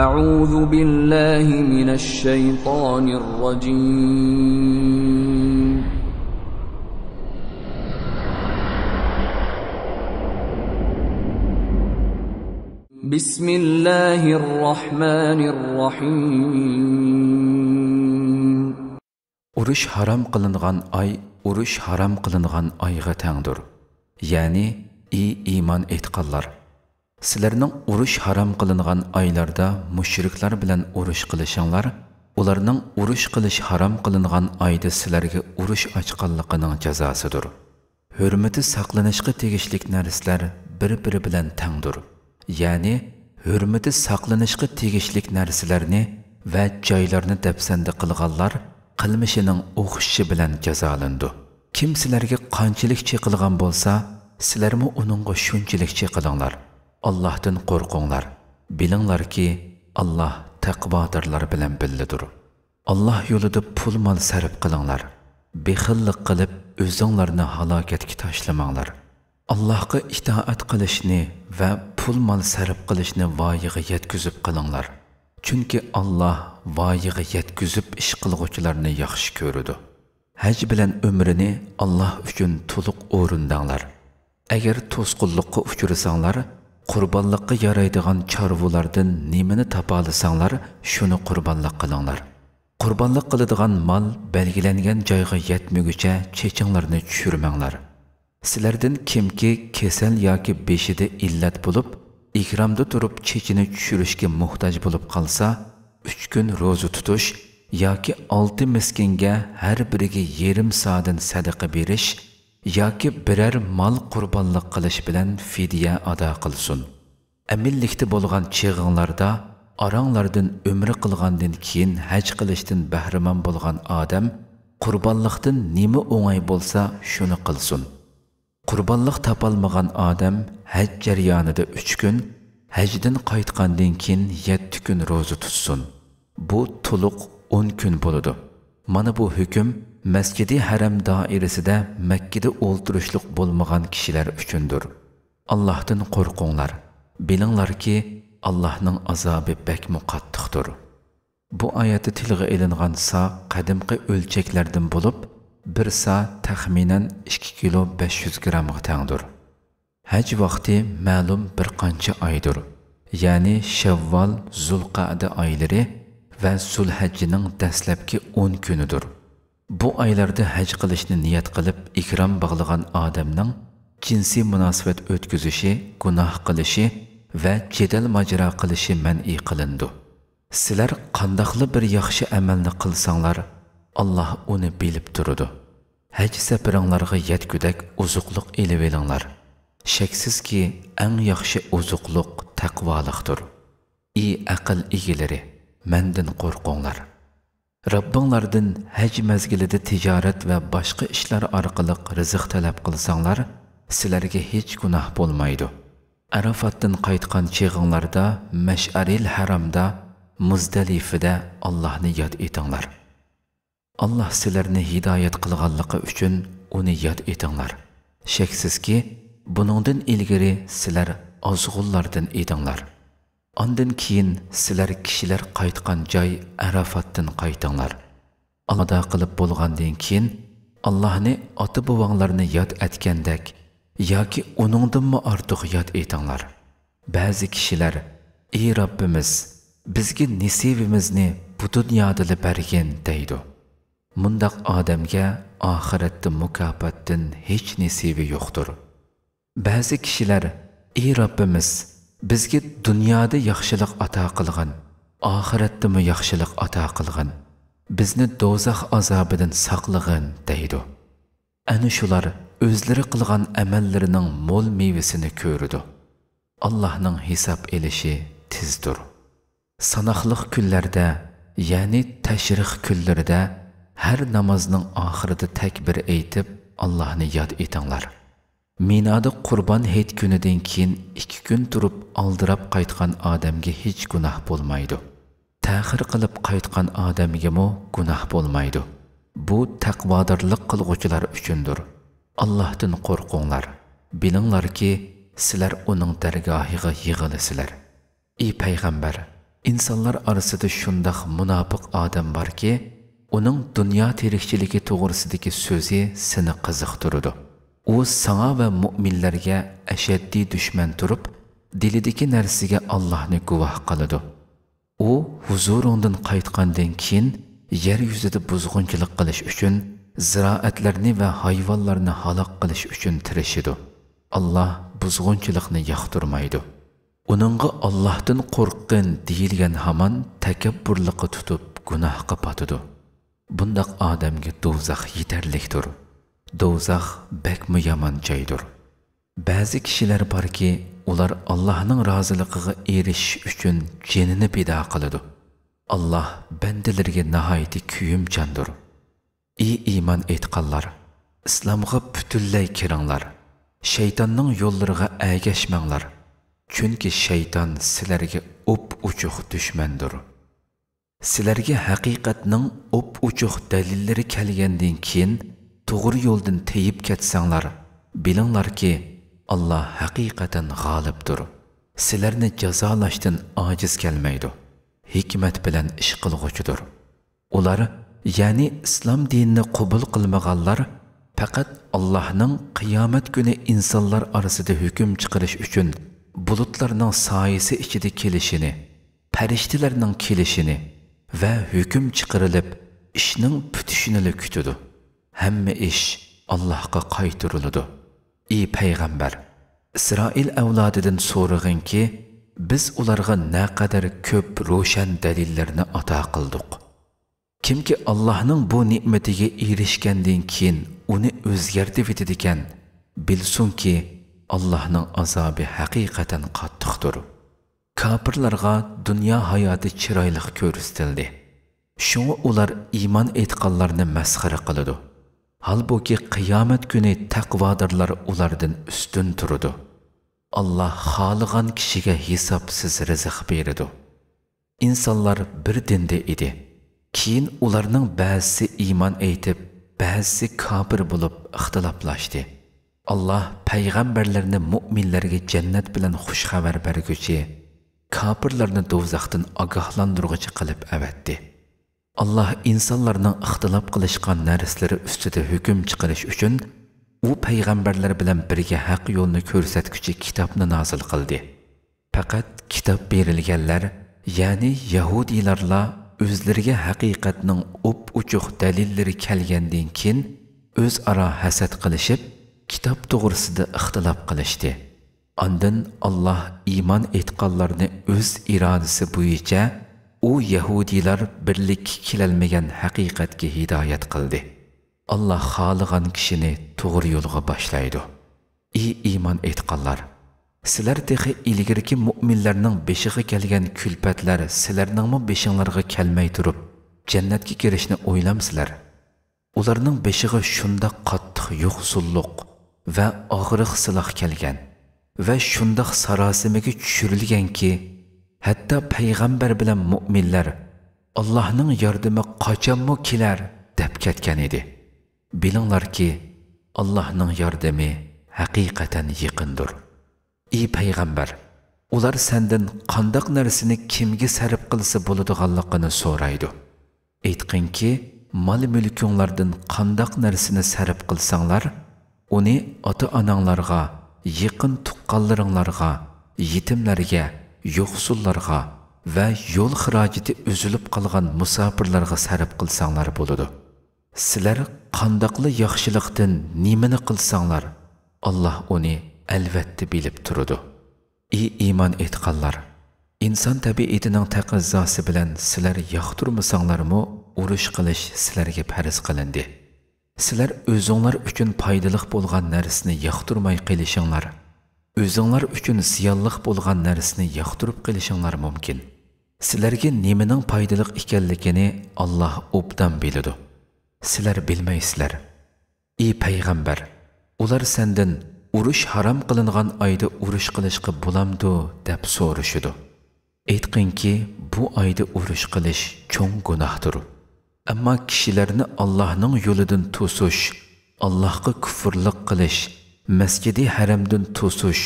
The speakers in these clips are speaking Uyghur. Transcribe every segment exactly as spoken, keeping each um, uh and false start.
أعوذ بالله من الشيطان الرجيم. بسم الله الرحمن الرحيم. ئۇرۇش ھارام قىلىنغان ئاي ئۇرۇش ھارام قىلىنغان ئايغا تەڭدۇر. يەنى، ئى ئىمان ئېيتقانلار! سىلەرنىڭ ئۇرۇش ھارام قىلىنغان ئايلاردا مۇشرىكلار بىلەن ئۇرۇش قىلىشىڭلار، ئۇلارنىڭ ئۇرۇش قىلىش ھارام قىلىنغان ئايدا سىلەرگە ئۇرۇش ئاچقانلىقىنىڭ جازاسىدۇر. ھۆرمىتى ساقلىنىشقا تېگىشلىك نەرسىلەر بىر-بىرى بىلەن تەڭدۇر. يەنى، ھۆرمىتى ساقلىنىشقا تېگىشلىك نەرسىلەرنى ۋە جايلارنى دەپسەندە قىلغانلار قىلمىشىنىڭ ئوخشىشى بىلەن جازالىنىدۇ. كىم سىلەرگە قانچىلىك چېقىلغان بولسا، سىلەرمۇ ئۇنىڭغا شۇنچىلىك چېقىلىڭلار. ئاللاھتىن قورقۇڭلار. بىلىڭلاركى، ئاللاھ تەقۋادارلار بىلەن بىللىدۇر. ئاللاھ يولىدا پۇل-مال سەرپ قىلىڭلار. بېخىللىق قىلىپ، ئۆزۈڭلارنى ھالاكەتكە تاشلىماڭلار. ئاللاھقا ئىتائەت قىلىشنى ۋە پۇل-مال سەرپ قىلىشنى ۋايىغا يەتكۈزۈپ قىلىڭلار. چۈنكى ئاللاھ ۋايىغا يەتكۈزۈپ ئىش قىلغۇچىلارنى ياخشى كۆرىدۇ. ھەج بىلەن ئۆمرىنى ئاللاھ ئۈچۈن تولۇق ئورۇنداڭلار. ئەگەر توسقۇنلۇققا ئۇچرىساڭلار، قۇربانلىققا يارايدىغان چارۋىلاردىن نېمىنى تاپالىساڭلار، شۇنى قۇربانلىق قىلىڭلار. قۇربانلىق قىلىدىغان مال بەلگىلەنگەن جايغا يەتمىگۈچە چېچىڭلارنى چۈشۈرمەڭلار. سىلەردىن كىمكى كېسەل ياكى بېشىدا ئىللەت بولۇپ، ئېھرامدا تۇرۇپ چېچىنى چۈشۈرۈشكە موھتاج بولۇپ قالسا، ئۈچ كۈن روزا تۇتۇش ياكى ئالتە مىسكىنگە ھەر بىرىگە يېرىم سادىن سەدىقە بېرىش ياكى بىرەر مال قۇربانلىق قىلىش بىلەن فىدىيە ئادا قىلسۇن. ئەمىنلىكتە بولغان چېغىڭلاردا، ئاراڭلاردىن ئۆمرە قىلغاندىن كېيىن ھەج قىلىشتىن بەھرىمەن بولغان ئادەم قۇربانلىقتىن نېمە ئوڭاي بولسا، شۇنى قىلسۇن. قۇربانلىق تاپالمىغان ئادەم ھەج جەريانىدا ئۈچ كۈن، ھەجدىن قايتقاندىن كېيىن يەتتە كۈن روزا تۇتسۇن. بۇ تولۇق ئون كۈن بولىدۇ. مانا بۇ ھۆكۈم مەسجىدى ھەرەم دائىرىسىدە مەككىدە ئولتۇرۇشلۇق بولمىغان كىشىلەر ئۈچۈندۇر. ئاللاھتىن قورقۇڭلار. بىلىڭلاركى، ئاللاھنىڭ ئازابى بەكمۇ قاتتىقتۇر. بۇ ئايەتتە تىلغا ئېلىنغان سا قەدىمكى ئۆلچەكلەردىن بولۇپ، بىر سا تەخمىنەن ئىككى كىلو بەش يۈز گرامغا تەڭدۇر. ھەج ۋاقتى مەلۇم بىر قانچە ئايدۇر، يەنى شەۋۋال، زۇلقەئدە ئايلىرى ۋە زۇلھەججىنىڭ دەسلەپكى ئون كۈنىدۇر. بۇ ئايلاردا ھەج قىلىشنى نىيەت قىلىپ ئېھرام باغلىغان ئادەمنىڭ جىنسىي مۇناسىۋەت ئۆتكۈزۈشى، گۇناھ قىلىشى ۋە جېدەل-ماجىرا قىلىشى مەنئى قىلىنىدۇ. سىلەر قانداقلا بىر ياخشى ئەمەلنى قىلساڭلار، ئاللاھ ئۇنى بىلىپ تۇرىدۇ. ھەج سەپىرىڭلارغا يەتكۈدەك ئوزۇقلۇق ئېلىۋېلىڭلار. شەكسىزكى، ئەڭ ياخشى ئوزۇقلۇق تەقۋالىقتۇر. ئى ئەقىل ئىگىلىرى، مەندىن قورقۇڭلار. رەببىڭلاردىن ھەج مەزگىلىدە تىجارەت ۋە باشقا ئىشلار ئارقىلىق رىزىق تەلەپ قىلساڭلار، سىلەرگە ھېچ گۇناھ بولمايدۇ. ئەرەفاتتىن قايتقان چېغىڭلاردا مەشئەرىل ھەرەمدە، مۇزدەلىفىدە ئاللاھنى ياد ئېتىڭلار. ئاللاھ سىلەرنى ھىدايەت قىلغانلىقى ئۈچۈن ئۇنى ياد ئېتىڭلار. شەكسىزكى، بۇنىڭدىن ئىلگىرى سىلەر ئازغۇنلاردىن ئىدىڭلار. ئاندىن كېيىن سىلەر كىشىلەر قايتقان جاي ئەرەفاتتىن قايتىڭلار. ئادا قىلىپ بولغاندىن كېيىن، ئاللاھنى ئاتا-بوۋاڭلارنى ياد ئەتكەندەك ياكى ئۇنىڭدىنمۇ ئارتۇق ياد ئېتىڭلار. بەزى كىشىلەر، ئى رەببىمىز، بىزگە نېسىۋىمىزنى بۇ دۇنيادىلا بەرگىن، دەيدۇ. مۇنداق ئادەمگە ئاخىرەتتە مۇكاپاتتىن ھېچ نېسىۋى يوقتۇر. بەزى كىشىلەر، ئى رەببىمىز، بىزگە دۇنيادا ياخشىلىق ئاتا قىلغىن، ئاخىرەتتىمۇ ياخشىلىق ئاتا قىلغىن، بىزنى دوزاخ ئازابىدىن ساقلىغىن، دەيدۇ. ئەنە شۇلار ئۆزلىرى قىلغان ئەمەللىرىنىڭ مول مېۋىسىنى كۆرىدۇ. ئاللاھنىڭ ھېساب ئېلىشى تېزدۇر. ساناقلىق كۈنلەردە، يەنى تەشرىق كۈنلىرىدە ھەر نامازنىڭ ئاخىرىدا تەكبىر ئېيتىپ، ئاللاھنى ياد ئېتىڭلار. مىنادا قۇربان ھېيت كۈنىدىن كېيىن ئىككى كۈن تۇرۇپ ئالدىراپ قايتقان ئادەمگە ھېچ گۇناھ بولمايدۇ. تەخىر قىلىپ قايتقان ئادەمگىمۇ گۇناھ بولمايدۇ. بۇ تەقۋادارلىق قىلغۇچىلار ئۈچۈندۇر. ئاللاھتىن قورقۇڭلار. بىلىڭلاركى، سىلەر ئۇنىڭ دەرگاھىغا يىغىلىسىلەر. ئى پەيغەمبەر، ئىنسانلار ئارىسىدا شۇنداق مۇناپىق ئادەم باركى، ئۇنىڭ دۇنيا تىرىكچىلىكى توغرىسىدىكى سۆزى سېنى قىزىقتۇرىدۇ. ئۇ ساڭا ۋە مۇئمىنلەرگە ئەشەددىي دۈشمەن تۇرۇپ، دىلىدىكى نەرسىگە ئاللاھنى گۇۋاھ قىلىدۇ. ئۇ ھۇزۇرۇڭدىن قايتقاندىن كېيىن، يەر يۈزىدە بۇزغۇنچىلىق قىلىش ئۈچۈن، زىرائەتلەرنى ۋە ھايۋانلارنى ھالاك قىلىش ئۈچۈن تىرىشىدۇ. ئاللاھ بۇزغۇنچىلىقنى ياقتۇرمايدۇ. ئۇنىڭغا «ئاللاھتىن قورققىن» دېيىلگەن ھامان تەكەببۇرلۇققا تۇتۇپ، گۇناھقا پاتىدۇ. بۇنداق ئادەمگە دوزاخ يېتەرلىكتۇر. دوزاخ بەكمۇ يامان جايدۇر. بەزى كىشىلەر باركى، ئۇلار ئاللاھنىڭ رازىلىقىغا ئېرىشىش ئۈچۈن جېنىنى پىدا قىلىدۇ. ئاللاھ بەندىلىرىگە ناھايىتى كۆيۈمچاندۇر. ئى ئىمان ئېيتقانلار! ئىسلامغا پۈتۈنلەي كىرىڭلار. شەيتاننىڭ يوللىرىغا ئەگەشمەڭلار. چۈنكى شەيتان سىلەرگە ئوپئوچۇق دۈشمەندۇر. سىلەرگە ھەقىقەتنىڭ ئوپئوچۇق دەلىللىرى كەلگەندىن كېيىن، توغرا يولدىن تېيىپ كەتسەڭلار، بىلىڭلاركى، ئاللاھ ھەقىقەتەن غالىبتۇر. سىلەرنى جازالاشتىن ئاجىز كەلمەيدۇ. ھېكمەت بىلەن ئىش قىلغۇچىدۇر. ئۇلار، يەنى ئىسلام دىنىنى قوبۇل قىلمىغانلار، پەقەت ئاللاھنىڭ قىيامەت كۈنى ئىنسانلار ئارىسىدا ھۆكۈم چىقىرىش ئۈچۈن بۇلۇتلارنىڭ سايىسى ئىچىدە كېلىشىنى، پەرىشتىلەرنىڭ كېلىشىنى ۋە ھۆكۈم چىقىرىلىپ، ئىشنىڭ پۈتۈشىنىلا كۈتىدۇ. ھەممە ئىش ئاللاھقا قايتۇرۇلىدۇ. ئى پەيغەمبەر، ئىسرائىل ئەۋلادىدىن سورىغىنكى، بىز ئۇلارغا نەقەدەر كۆپ روشەن دەلىللەرنى ئاتا قىلدۇق. كىمكى ئاللاھنىڭ بۇ نېمىتىگە ئېرىشكەندىن كېيىن ئۇنى ئۆزگەرتىۋېتىدىكەن، بىلسۇنكى، ئاللاھنىڭ ئازابى ھەقىقەتەن قاتتىقتۇر. كاپىرلارغا دۇنيا ھاياتى چىرايلىق كۆرسىتىلدى. شۇڭا ئۇلار ئىمان ئېيتقانلارنى مەسخىرە قىلىدۇ. ھالبۇكى، قىيامەت كۈنى تەقۋادارلار ئۇلاردىن ئۈستۈن تۇرىدۇ. ئاللاھ خالىغان كىشىگە ھېسابسىز رىزىق بېرىدۇ. ئىنسانلار بىر دىندا ئىدى. كېيىن ئۇلارنىڭ بەزىسى ئىمان ئېيتىپ، بەزىسى كاپىر بولۇپ ئىختىلاپلاشتى. ئاللاھ پەيغەمبەرلەرنى مۇئمىنلەرگە جەننەت بىلەن خۇش خەۋەر بەرگۈچى، كاپىرلارنى دوزاختىن ئاگاھلاندۇرغۇچى قىلىپ ئەۋەتتى. ئاللاھ ئىنسانلارنىڭ ئىختىلاپ قىلىشقان نەرسىلىرى ئۈستىدە ھۆكۈم چىقىرىش ئۈچۈن ئۇ پەيغەمبەرلەر بىلەن بىرگە ھەق يولنى كۆرسەتكۈچى كىتابنى نازىل قىلدى. پەقەت كىتاب بېرىلگەنلەر، يەنى يەھۇدىيلارلا ئۆزلىرىگە ھەقىقەتنىڭ ئوپئوچۇق دەلىللىرى كەلگەندىن كېيىن ئۆزئارا ھەسەت قىلىشىپ، كىتاب توغرىسىدا ئىختىلاپ قىلىشتى. ئاندىن ئاللاھ ئىمان ئېيتقانلارنى ئۆز ئىرادىسى بويىچە ئۇ يەھۇدىيلار بىرلىككە كېلەلمىگەن ھەقىقەتكە ھىدايەت قىلدى. ئاللاھ خالىغان كىشىنى توغرا يولغا باشلايدۇ. ئى ئىمان ئېيتقانلار! سىلەر تېخى ئىلگىرىكى مۇئمىنلەرنىڭ بېشىغا كەلگەن كۈلپەتلەر سىلەرنىڭمۇ بېشىڭلارغا كەلمەي تۇرۇپ، جەننەتكە كىرىشنى ئويلامسىلەر؟ ئۇلارنىڭ بېشىغا شۇنداق قاتتىق يوقسۇللۇق ۋە ئاغرىق-سىلاھ كەلگەن ۋە شۇنداق ساراسىمىگە چۈشۈرۈلگەنكى، ھەتتا پەيغەمبەر بىلەن مۇئمىنلەر، «ئاللاھنىڭ ياردىمى قاچانمۇ كېلەر؟» دەپ كەتكەن ئىدى. بىلىڭلاركى، ئاللاھنىڭ ياردىمى ھەقىقەتەن يېقىندۇر. ئى پەيغەمبەر، ئۇلار سەندىن قانداق نەرسىنى كىمگە سەرپ قىلسا بولىدىغانلىقىنى سورايدۇ. ئېيتقىنكى، مال-مۈلكۈڭلاردىن قانداق نەرسىنى سەرپ قىلساڭلار، ئۇنى ئاتا-ئاناڭلارغا، يېقىن تۇغقانلىرىڭلارغا، يېتىملەرگە، يوقسۇللارغا ۋە يول خىراجىتى ئۈزۈلۈپ قالغان مۇساپىرلارغا سەرپ قىلساڭلار بولىدۇ. سىلەر قانداقلا ياخشىلىقتىن نېمىنى قىلساڭلار، ئاللاھ ئۇنى ئەلۋەتتە بىلىپ تۇرىدۇ. ئى ئىمان ئېيتقانلار! ئىنسان تەبىئىتىنىڭ تەقەززاسى بىلەن سىلەر ياقتۇرمىساڭلارمۇ ئۇرۇش قىلىش سىلەرگە پەرز قىلىندى. سىلەر ئۆزۈڭلار ئۈچۈن پايدىلىق بولغان نەرسىنى ياقتۇرماي قېلىشىڭلار، ئۆزۈڭلار ئۈچۈن زىيانلىق بولغان نەرسىنى ياقتۇرۇپ قېلىشىڭلار مۇمكىن. سىلەرگە نېمىنىڭ پايدىلىق ئىكەنلىكىنى ئاللاھ ئوبدان بىلىدۇ. سىلەر بىلمەيسىلەر. ئى پەيغەمبەر، ئۇلار سەندىن «ئۇرۇش ھارام قىلىنغان ئايدا ئۇرۇش قىلىشقا بولامدۇ؟» دەپ سورىشىدۇ. ئېيتقىنكى، بۇ ئايدا ئۇرۇش قىلىش چوڭ گۇناھتۇر. ئەمما كىشىلەرنى ئاللاھنىڭ يولىدىن توسۇش، ئاللاھقا كۇفرلۇق قىلىش، مەسجىدى ھەرەمدىن توسۇش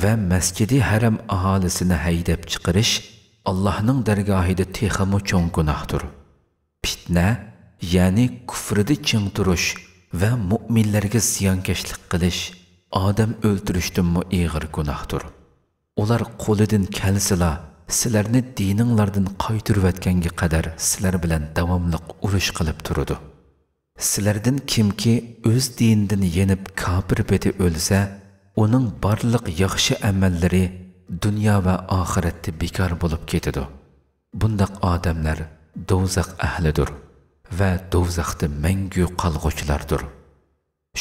ۋە مەسجىدى ھەرەم ئاھالىسىنى ھەيدەپ چىقىرىش ئاللاھنىڭ دەرگاھىدا تېخىمۇ چوڭ گۇناھتۇر. پىتنە، يەنى كۇفرىدا چىڭ تۇرۇش ۋە مۇئمىنلەرگە زىيانكەشلىك قىلىش ئادەم ئۆلتۈرۈشتىنمۇ ئېغىر گۇناھتۇر. ئۇلار قولىدىن كەلسىلا، سىلەرنى دىنىڭلاردىن قايتۇرۇۋەتكەنگە قەدەر سىلەر بىلەن داۋاملىق ئۇرۇش قىلىپ تۇرىدۇ. سىلەردىن كىمكى ئۆز دىنىدىن يېنىپ كاپىر پېتى ئۆلسە، ئۇنىڭ بارلىق ياخشى ئەمەللىرى دۇنيا ۋە ئاخىرەتتە بىكار بولۇپ كېتىدۇ. بۇنداق ئادەملەر دوزاخ ئەھلىدۇر ۋە دوزاختا مەڭگۈ قالغۇچىلاردۇر.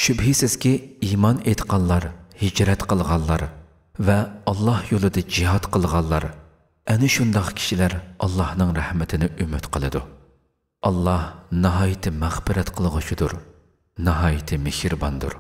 شۈبھىسىزكى، ئىمان ئېيتقانلار، ھىجرەت قىلغانلار ۋە ئاللاھ يولىدا جىھاد قىلغانلار، ئەنە شۇنداق كىشىلەر ئاللاھنىڭ رەھمىتىنى ئۈمىد قىلىدۇ. ئاللاھ ناھايىتى مەغپىرەت قىلغۇچىدۇر، ناھايىتى مېھرىباندۇر.